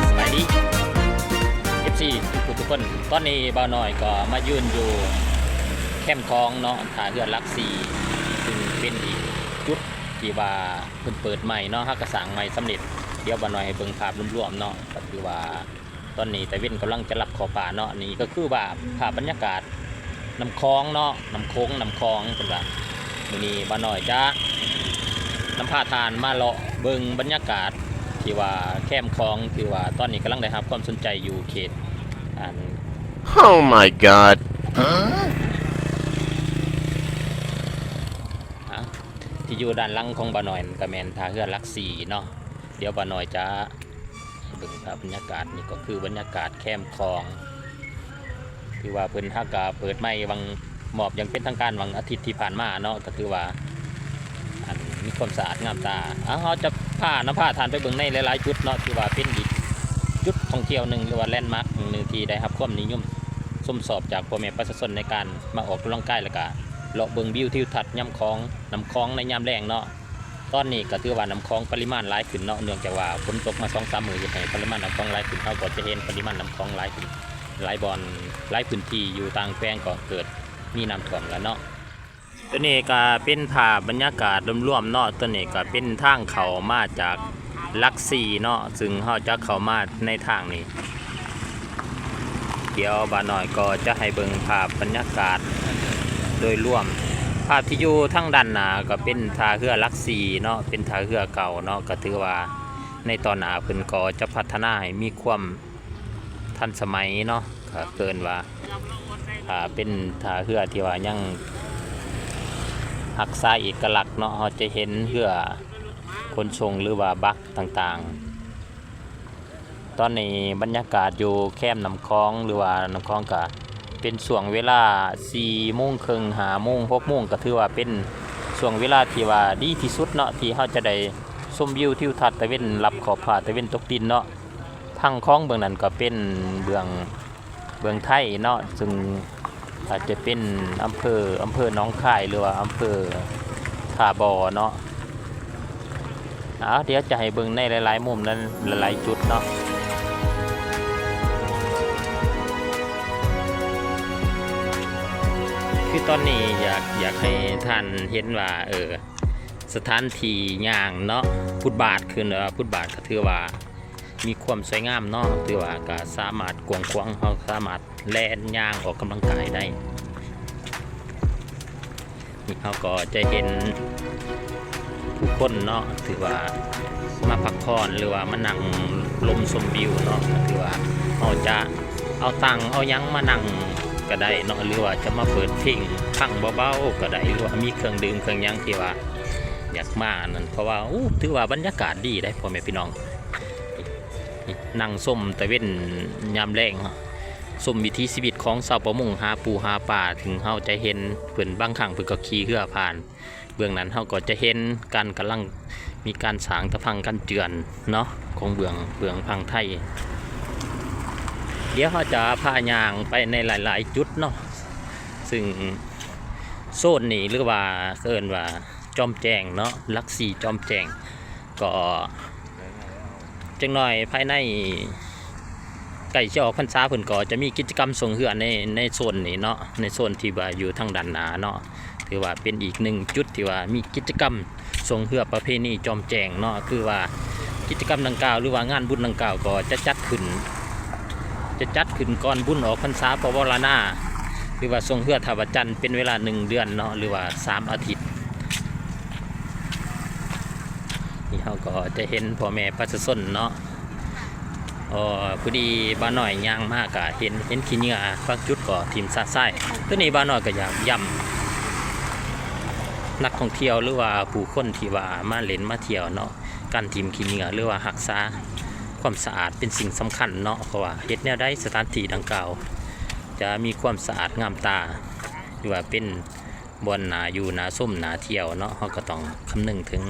ສະບາຍດີ ເອັຟຊີ ທຸກໆຄົນ, ຕອນນີ້ບ່າວນ້ອຍກໍມາຢືນຢູ່ແຄມຂອງເນາະ ທ່າເຮືອຫຼັກສີ່ ຊຶ່ງເປັນອີກຈຸດທີ່ວ່າເພິ່ນເປີດໃໝ່ເນາະ, ເຮົາກໍສ້າງໃໝ່ສຳເລັດ. ດຽວບ່າວນ້ອຍໃຫ້ເບິ່ງພາບລວມໆເນາະ, ກໍຄືວ່າ ຕອນນີ້ຕາເວັນກຳລັງຈະລັບຂອບຟ້າເນາະ. ນີ້ກໍຄືວ່າພາບບັນຍາກາດນ້ຳຂອງເນາະ, ນ້ຳໂຂງ ນ້ຳຂອງ ເພິ່ນວ່າ. ມື້ນີ້ບ່າວນ້ອຍຈະນຳພາທ່ານມາເລາະເບິ່ງບັນຍາກາດທີ່ວ່າແຄມຂອງ ທີ່ວ່າຕອນນີ້ກຳລັງໄດ້ຮັບຄວາມສົນໃຈຢູ່ເຂດ ອັນ Oh my god ທີ່ຢູ່ດ້ານຫຼັງຂອງບ່າວນ້ອຍນັ້ນກໍແມ່ນທ່າເຮືອຫຼັກສີ່ເນາະ. ດຽວບ່າວນ້ອຍຈະ ເບິ່ງພາບບັນຍາກາດ. ນີ້ກໍຄືບັນຍາກາດແຄມຂອງ ຖືວ່າເພິ່ນຫາກະເປີດໃໝ່ຫວ່າງ ມອບຢ່າງເປັນທາງການຫວ່າງອາທິດທີ່ຜ່ານມາເນາະ, ກໍຖືວ່າ ອັນ ມີຄວາມສະອາດງາມຕາ. ເອົາ ເຮົາຈະພາ ນຳພາທ່ານໄປເບິ່ງໃນຫຼາຍໆຈຸດເນາະ, ຖືວ່າເປັນອີກຈຸດທ່ອງທ່ຽວໜຶ່ງ ຫຼືວ່າແລນມາກໜຶ່ງທີ່ໄດ້ຮັບຄວາມນິຍົມຊົມຊອບຈາກພໍ່ແມ່ປະຊາຊົນໃນການມາອອກກຳລັງກາຍ ແລ້ວກະເລາະເບິ່ງວິວທິວທັດຍາມຂອງ ນ້ຳຂອງໃນຍາມແລ້ງເນາະ. ຕອນນີ້ກໍຖືວ່ານ້ຳຂອງປະລິມານຫຼາຍຂຶ້ນເນາະ, ເນື່ອງຈາກວ່າຝົນຕົກມາສອງສາມມື້ ເຮັດໃຫ້ປະລິມານນ້ຳຂອງຫຼາຍຂຶ້ນ. ເຮົາກໍຈະເຫັນປະລິມານນ້ຳຂອງຫຼາຍຂຶ້ນ ຫຼາຍບ່ອນ ຫຼາຍພື້ນທີ່ຢູ່ຕ່າງແຂວງກໍເກີດມີນ້ຳຖ້ວມແລ້ວເນາະ. ຕົວນີ້ກໍເປັນພາບບັນຍາກາດລວມໆເນາະ. ຕົວນີ້ກໍເປັນທາງເຂົ້າມາຈາກຫຼັກສີ່ເນາະ, ຊຶ່ງເຮົາຈະເຂົ້າມາໃນທາງນີ້. ດຽວບ່າວນ້ອຍກໍຈະໃຫ້ເບິ່ງພາບບັນຍາກາດໂດຍລວມ. ພາບທີ່ຢູ່ທາງດ້ານໜ້າກໍເປັນທ່າເຮືອຫຼັກສີ່ເນາະ, ເປັນທ່າເຮືອເກົ່າເນາະ, ກໍຖືວ່າໃນຕອນໜ້າເພິ່ນກໍຈະພັດທະນາໃຫ້ມີຄວາມທັນສະໄໝເນາະ, ກໍເອີ້ນວ່າ ອ່າ ເປັນທ່າເຮືອທີ່ວ່າຍັງຮັກສາເອກະລັກເນາະ. ເຮົາຈະເຫັນເຮືອຂົນສົ່ງ ຫຼືວ່າບັກຕ່າງໆ. ຕອນນີ້ບັນຍາກາດຢູ່ແຄມນ້ຳຂອງ ຫຼືວ່ານ້ຳຂອງ ກະເປັນຊ່ວງເວລາສີ່ໂມງເຄິ່ງ ຫ້າໂມງ ຫົກໂມງ ກໍຖືວ່າເປັນຊ່ວງເວລາທີ່ວ່າດີທີ່ສຸດເນາະ ທີ່ເຮົາຈະໄດ້ຊົມວິວທິວທັດຕາເວັນລັບຂອບຟ້າ ຕາເວັນຕົກດິນເນາະ. ຝັ່ງຂອງເບື້ອງນັ້ນກໍເປັນເບື້ອງ ເບື້ອງໄທເນາະ, ຊຶ່ງອາດຈະເປັນອຳເພີ ອຳເພີໜອງຄາຍ ຫຼືວ່າອຳເພີທ່າບໍ່ເນາະ. ເອົາ ດຽວຈະໃຫ້ເບິ່ງໃນຫຼາຍໆມຸມ ແລະ ຫຼາຍໆຈຸດເນາະ. ຄືຕອນນີ້ຢາກ ຢາກໃຫ້ທ່ານເຫັນວ່າ ເອີ ສະຖານທີ່ຍ່າງເນາະ, ຟຸດບາດ ຄືວ່າຟຸດບາດກໍຖືວ່າ ມີຄວາມສວຍງາມເນາະ, ຖືວ່າກໍສາມາດກວ້າງຂວາງ, ເຮົາສາມາດແລ່ນຍ່າງອອກກຳລັງກາຍໄດ້. ນີ້ເຮົາກໍຈະເຫັນຜູ້ຄົນເນາະ, ຖືວ່າມາພັກຜ່ອນ ຫຼືວ່າມານັ່ງລົມຊົມວິວເນາະ, ຖືວ່າເຮົາຈະເອົາຕັ່ງເອົາຫຍັງມານັ່ງກໍໄດ້ເນາະ, ຫຼືວ່າຈະມາເປີດເພງຟັງເບົາໆກໍໄດ້, ຫຼືວ່າມີເຄື່ອງດື່ມເຄື່ອງຫຍັງທີ່ວ່າ ຢາກມານັ້ນ ເພາະວ່າ ໂອ້ ຖືວ່າບັນຍາກາດດີເດ້ ພໍ່ແມ່ພີ່ນ້ອງ. ນີ້ ນັ່ງຊົມຕາເວັນຍາມແລງ, ຊົມວິຖີຊີວິດຂອງຊາວປະມົງຫາປູຫາປາ, ເຖິງເຮົາຈະເຫັນເພິ່ນ ບາງຄັ້ງເພິ່ນກໍຂີ່ເຮືອຜ່ານເບື້ອງນັ້ນ, ເຮົາກໍຈະເຫັນການ ກຳລັງມີການສ້າງຕາຝັ່ງກັນເຈື່ອນເນາະ ຂອງເບື້ອງ ເບື້ອງຝັ່ງໄທ. ດຽວເຮົາຈະພາຍ່າງໄປໃນຫຼາຍໆຈຸດເນາະ, ຊຶ່ງໂຊນນີ້ ຫຼືວ່າເອີ້ນວ່າ ຈອມແຈ້ງເນາະ, ຫຼັກສີ່ ຈອມແຈ້ງ. ກໍຈັກໜ້ອຍພາຍໃນໃກ້ຈະອອກພັນສາ ເພິ່ນກໍຈະມີກິດຈະກຳຊ່ວງເຮືອໃນ ໃນໂຊນນີ້ເນາະ, ໃນໂຊນທີ່ວ່າຢູ່ທາງດ້ານໜ້າເນາະ. ຖືວ່າເປັນອີກໜຶ່ງຈຸດທີ່ວ່າມີກິດຈະກຳຊ່ວງເຮືອປະເພນີຈອມແຈ້ງເນາະ. ຄືວ່າກິດຈະກຳດັ່ງກ່າວ ຫຼືວ່າງານບຸນດັ່ງກ່າວ ກໍຈະຈັດຂຶ້ນ ຈະຈັດຂຶ້ນກ່ອນບຸນອອກພັນສາ ເພາະວ່າລະນາ ຫຼືວ່າຊ່ວງເຮືອທ່າພະຈັນ ເປັນເວລາໜຶ່ງເດືອນເນາະ ຫຼືວ່າສາມອາທິດ. ນີ້ເຮົາກໍຈະເຫັນພໍ່ແມ່ປະຊາຊົນເນາະ. ອໍ ພໍດີບ່າວນ້ອຍຍ່າງມາກະເຫັນ ເຫັນຂີ້ເຫຍື້ອ ບາງຈຸດກໍຖິ້ມຊະຊາຍ. ໂຕນີ້ບ່າວນ້ອຍກໍຢາກຢ້ຳ ນັກທ່ອງທ່ຽວ ຫຼືວ່າຜູ້ຄົນທີ່ວ່າມາຫຼິ້ນມາທ່ຽວເນາະ, ການຖິ້ມຂີ້ເຫຍື້ອ ຫຼືວ່າຮັກສາຄວາມສະອາດເປັນສິ່ງສຳຄັນເນາະ, ເພາະວ່າເຮັດແນວໃດສະຖານທີ່ດັ່ງກ່າວຈະມີຄວາມສະອາດງາມຕາ ຫຼືວ່າເປັນບ່ອນໜ້າຢູ່ໜ້າຊົມໜ້າທ່ຽວເນາະ, ເຮົາກໍຕ້ອງຄຳນຶງເຖິງ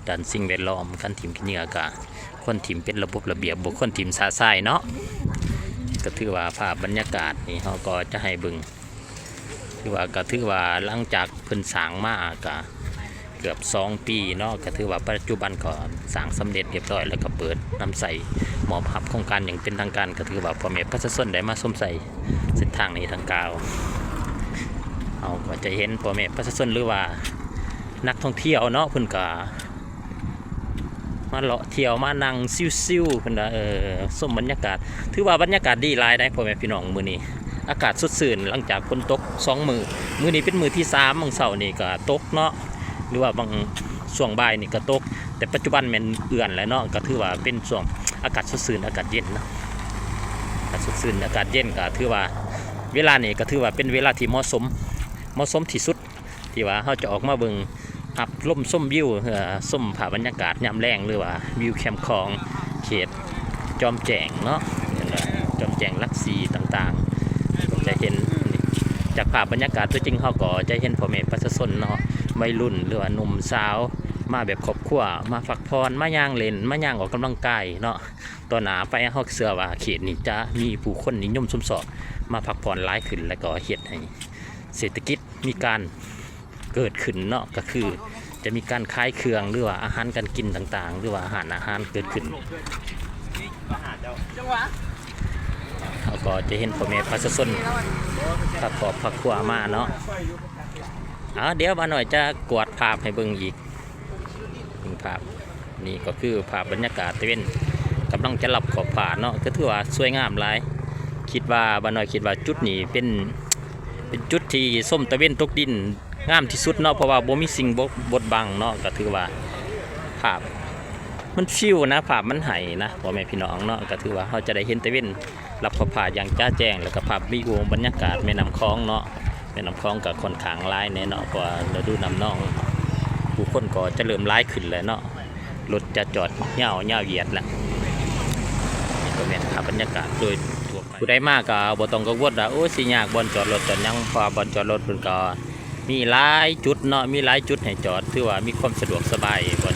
ດ້ານສິ່ງແວດລ້ອມ. ການຖິ້ມຂີ້ເຫຍື້ອກໍຄວນຖິ້ມເປັນລະບົບລະບຽບ, ບໍ່ຄວນຖິ້ມຊະຊາຍເນາະ. ກໍຖືວ່າພາບບັນຍາກາດນີ້ເຮົາກໍຈະໃຫ້ເບິ່ງ ຖືວ່າ ກໍຖືວ່າຫຼັງຈາກເພິ່ນສ້າງມາກໍເກືອບສອງປີເນາະ, ກໍຖືວ່າປັດຈຸບັນກໍສ້າງສຳເລັດຮຽບຮ້ອຍ ແລ້ວກໍເປີດນຳໃຊ້ ມອບຮັບໂຄງການຢ່າງເປັນທາງການ, ກໍຖືວ່າພໍ່ແມ່ປະຊາຊົນໄດ້ມາຊົມໃຊ້ເສັ້ນທາງນີ້ດັ່ງກ່າວ. ເຮົາກໍຈະເຫັນພໍ່ແມ່ປະຊາຊົນ ຫຼືວ່ານັກທ່ອງທ່ຽວເນາະ, ເພິ່ນກໍ ມາເລາະທ່ຽວ ມານັ່ງຊິວໆ ເພິ່ນວ່າ ເອີ ຊົມບັນຍາກາດ. ຖືວ່າບັນຍາກາດດີຫຼາຍໃດ໋ ພໍ່ແມ່ພີ່ນ້ອງ, ມື້ນີ້ອາກາດສົດຊື່ນ ຫຼັງຈາກຝົນຕົກສອງມື້, ມື້ນີ້ເປັນມື້ທີສາມ. ມື້ເຊົ້ານີ້ກໍຕົກເນາະ, ຫຼືວ່າບາງຊ່ວງບ່າຍນີ້ກໍຕົກ, ແຕ່ປັດຈຸບັນແມ່ນເອືອນແລ້ວເນາະ, ກໍຖືວ່າເປັນຊ່ວງອາກາດສົດຊື່ນ ອາກາດເຢັນເນາະ, ອາກາດສົດຊື່ນ ອາກາດເຢັນ. ກໍຖືວ່າເວລານີ້ກໍຖືວ່າເປັນເວລາທີ່ເໝາະສົມ ເໝາະສົມທີ່ສຸດ ທີ່ວ່າເຮົາຈະອອກມາເບິ່ງ ຮັບລົມຊົມວິວ ເອີ ຊົມພາບບັນຍາກາດຍາມແລງ ຫຼືວ່າວິວແຄມຂອງເຂດຈອມແຈ້ງເນາະ, ຈອມແຈ້ງຫຼັກສີ່ຕ່າງໆ. ຈະເຫັນຈາກພາບບັນຍາກາດຕົວຈິງ ເຮົາກໍຈະເຫັນພໍ່ແມ່ປະຊາຊົນເນາະ, ໄວລຸ້ນ ຫຼືວ່າໜຸ່ມສາວ ມາແບບຄອບຄົວ ມາພັກຜ່ອນ ມາຍ່າງເລ່ນ ມາຍ່າງອອກກຳລັງກາຍເນາະ. ຕໍ່ໜ້າໄປເຮົາເຊື່ອວ່າເຂດນີ້ຈະມີຜູ້ຄົນນິຍົມຊົມຊອບ ມາພັກຜ່ອນຫຼາຍຂຶ້ນ ແລະກໍເຮັດໃຫ້ເສດຖະກິດມີການ ເກີດຂຶ້ນເນາະ, ກໍຄືຈະມີການຂາຍເຄື່ອງ ຫຼືວ່າອາຫານການກິນຕ່າງໆ ຫຼືວ່າຮ້ານອາຫານເກີດຂຶ້ນ. ເຮົາກໍຈະເຫັນພໍ່ແມ່ປະຊາຊົນພາຄອບພາຄົວມາເນາະ. ເອົາ ດຽວບ່າວນ້ອຍຈະກວດພາບໃຫ້ເບິ່ງອີກ ເບິ່ງພາບ. ນີ້ກໍຄືພາບບັນຍາກາດຕາເວັນ ກຳລັງຈະລັບຂອບຟ້າເນາະ, ກໍຖືວ່າສວຍງາມຫຼາຍ. ຄິດວ່າ ບ່າວນ້ອຍຄິດວ່າຈຸດນີ້ເປັນ ເປັນຈຸດທີ່ຊົມຕາເວັນຕົກດິນງາມທີ່ສຸດເນາະ, ເພາະວ່າບໍ່ມີສິ່ງບົດ ບົດບັງເນາະ. ກໍຖືວ່າພາບມັນຟິວນະ, ພາບມັນໃຫ້ນະ ພໍ່ແມ່ພີ່ນ້ອງເນາະ. ກໍຖືວ່າເຮົາຈະໄດ້ເຫັນຕາເວັນ ລັບຂອບຟ້າຢ່າງຈະແຈ້ງ, ແລ້ວກໍພາບວິວບັນຍາກາດແມ່ນ້ຳຂອງເນາະ, ແມ່ນ້ຳຂອງກໍຂ້ອນຂ້າງຫຼາຍແດ່ເນາະ, ເພາະວ່າລະດູນ້ຳນອງ ຜູ້ຄົນກໍຈະເລີ່ມຫຼາຍຂຶ້ນແລ້ວເນາະ, ລົດຈະຈອດຍາວ ຍາວຢຽດແລ້ວ. ນີ້ກໍແມ່ນພາບບັນຍາກາດໂດຍທົ່ວໄປ. ຜູ້ໃດມາກໍບໍ່ຕ້ອງກັງວົນວ່າ ໂອ້ ຊິຍາກບ່ອນຈອດລົດຈອດຫຍັງ, ເພາະວ່າບ່ອນຈອດລົດເພິ່ນກໍມີຫຼາຍຈຸດເນາະ, ມີຫຼາຍຈຸດໃຫ້ຈອດ, ຖືວ່າມີຄວາມສະດວກສະບາຍ ບ່ອ